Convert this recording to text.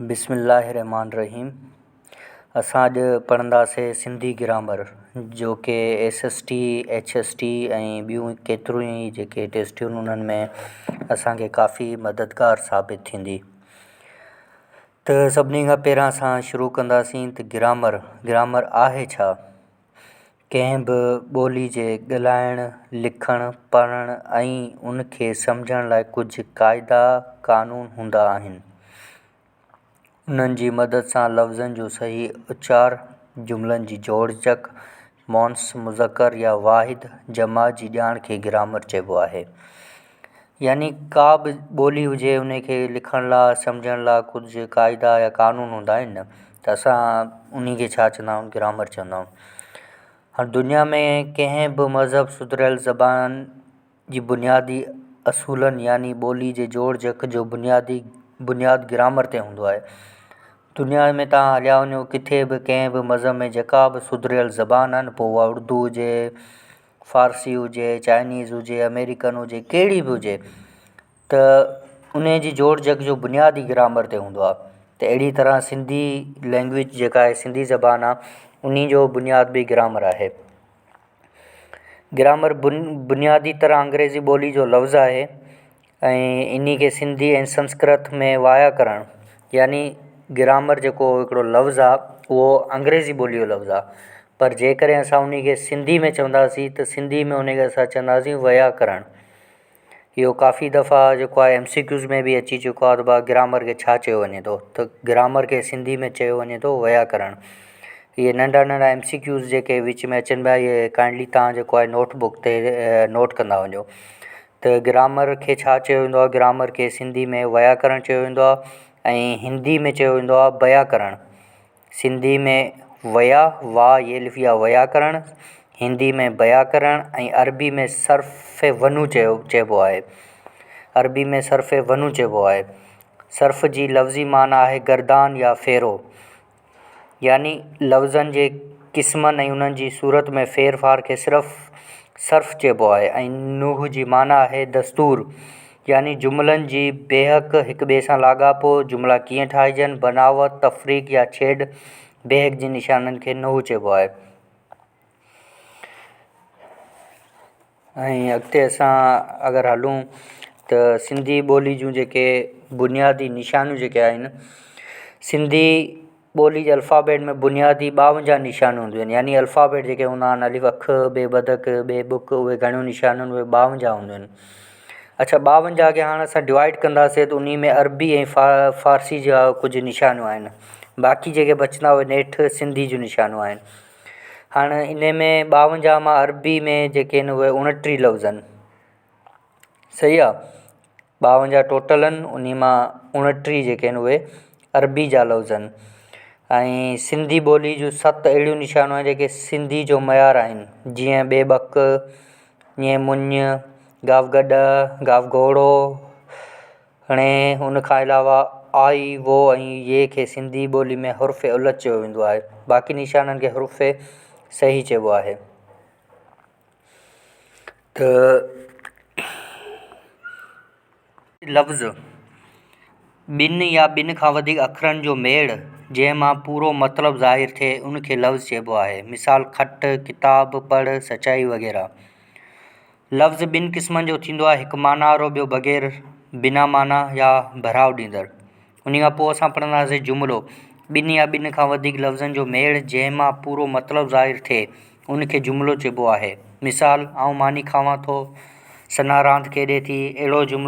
بسم الله الرحمٰن الرحيم اسان اڄ پڙهنداسين سنڌي گرامر جو ڪي S S T, H S T ۽ ٻيون ڪيتريون ئي جيڪي ٽيسٽيون آهن انهن ۾ اسان کي ڪافي مددگار ثابت ٿيندي. ته سڀني کان پهريان اسان شروع ڪنداسين ته گرامر، گرامر آهي ڇا؟ ڪنهن به ٻولي جي ڳالهائڻ، لکڻ، پڙهڻ ۽ ان کي سمجهڻ لاء ڪجهه قاعدا قانون هوندا آهن. انهن جي مدد سان لفظن جو صحيح اچار، جملن جي جوڙجڪ، مؤنث، مذڪر يا واحد، جمع جي ڄاڻ کي گرامر چئبو آهي. يعني ڪا به ٻولي هجي ان کي لکڻ لاء سمجهڻ لاء ڪجهه قاعدا يا قانون هوندا آهن نه ته اسان انهي کي ڇا چوندا آهيون گرامر چوندا آهيون. هاڻ دنيا ۾ ڪنهن به مذهب سڌريل زبان جي بنيادي اصولن يعني ٻولي جي جوڙجڪ جو بنيادي بنياد گرامر تي هوندو آهي. دنيا ۾ توهان هليا وڃو ڪٿي به ڪنهن به مذهب ۾ جيڪا به سڌريل زبان آهي نه پوء اها اردو هجي، فارسي هجي، چائنيز هجي، آمريڪن هجي ڪهڙي به هجي ته ان جي جوڙجڪ جو بنياد ئي گرامر تي هوندو آهي ته اهڙي طرح سنڌي لينگويج جيڪا آهي سنڌي زبان آهي ان جو بنياد به گرامر آهي. گرامر بنيادي طرح انگريزي ٻولي جو لفظ آهي ۽ انهي کي سنڌي ۽ سنسڪرت ۾ وايا ڪرڻ يعني گرامر جيڪو هڪڙو لفظ آهي اهو انگريزي ٻولي جو لفظ آهي پر جيڪڏهن اسان انهي کي سنڌي ۾ چونداسين ته سنڌي ۾ انهي کي اسان چونداسين ويا ڪرڻ. اهو ڪافي دفعا جيڪو آهي ايم سي ڪيوز ۾ به اچي چڪو آهي ته ڀاء گرامر کي ڇا چيو وڃي ٿو ته گرامر کي سنڌي ۾ چيو وڃي ٿو ويا ڪرڻ. اهي ننڍا ننڍا ايم سي ڪيوز جيڪي وچ ۾ اچن پيا اهي ڪائنڊلي توهان جيڪو آهي نوٽ بڪ تي نوٽ ڪندا وڃو ته گرامر کي ڇا چيو ويندو آهي گرامر کي سنڌي ۾ ويا ڪرڻ چيو ويندو آهي ۽ هندي ۾ چيو ويندو آهي بيا ڪرڻ. سنڌي ۾ ويا، وا ي الف يا ويا ڪرڻ، هندي ۾ بيا ڪرڻ ۽ عربي ۾ صرف ونو چيو چئبو آهي. عربي ۾ صرف ونو چئبو آهي. صرف جي لفظي معنيٰ آهي گردان يا ڦيرو. يعني لفظن جي قسمن ۽ انهن جي صورت ۾ ڦير ڦار کي صرف صرف چئبو آهي ۽ نوح جي معنيٰ آهي دستور. يعني جملن جي بيهڪ، هڪ ٻئي سان لاڳاپو، جملا ڪيئن ٺاهجن، بناوت، تفريق يا ڇيڙ بيهڪ جي نشانن کي نحو چئبو آهي. ۽ اڳتي اسان اگر هلون ته سنڌي ٻولي جون جيڪي بنيادي نشانيون جيڪي آهن سنڌي ٻولي جي الفابيٽ ۾ بنيادي ٻاونجاهه نشانيون هونديون آهن يعني الفابيٽ جيڪي هوندا آهن الف اک ب بدڪ ب ٻڪ اهي گهڻيون نشانيون اهي ٻاونجاهه هونديون آهن اڇا ٻاونجاهه کي هاڻ اسان ڊوائيڊ ڪنداسين ته انهي ۾ عربي ۽ فارسي جا ڪجهه نشانيون آهن باقي جيڪي بچندا اهي نيٺ سنڌي جون نشانيون آهن هاڻ انهي ۾ ٻاونجاهه مان عربي ۾ جيڪي آهن اهي اڻٽيهه لفظ آهن صحيح آ ٻاونجاهه ٽوٽل آهن انهي مان اڻٽيهه جيڪي آهن اهي عربي جا لفظ آهن ۽ سنڌي ٻولي جون ست اهڙيون نشانيون آهن جيڪي سنڌي جو معيار آهن جيئن ٻي ٻڪ ڃ مڃ گاو گڏ گاو گهوڙو هڻي ان کان علاوه آئي وو ۽ يي کي سنڌي ٻولي ۾ حرف علت چيو ويندو آهي باقي نشانن کي حرف صحيح چئبو آهي. ته لفظ ٻن يا ٻن کان وڌيڪ اکرن جو ميڙ، جنهن مان پورو مطلب ظاهر ٿئي، ان کي لفظ چئبو آهي. مثال، کٽ، ڪتاب، پڙ، سچائي وغيره. لفظ ٻن قسمن جو ٿيندو آهي، هڪ معنيٰ وارو ٻيو بغير، بنا معنيٰ يا ڀراء ڏيندڙ. انهي کان پوء اسان پڙهنداسين جملو، ٻن يا ٻن کان وڌيڪ لفظن جو ميڙ، جنهن مان پورو مطلب ظاهر ٿئي، ان کي جملو چئبو آهي. مثال، آئون ماني کاوان ٿو، ثنا راند کيڏي ٿي. اهڙو جملو.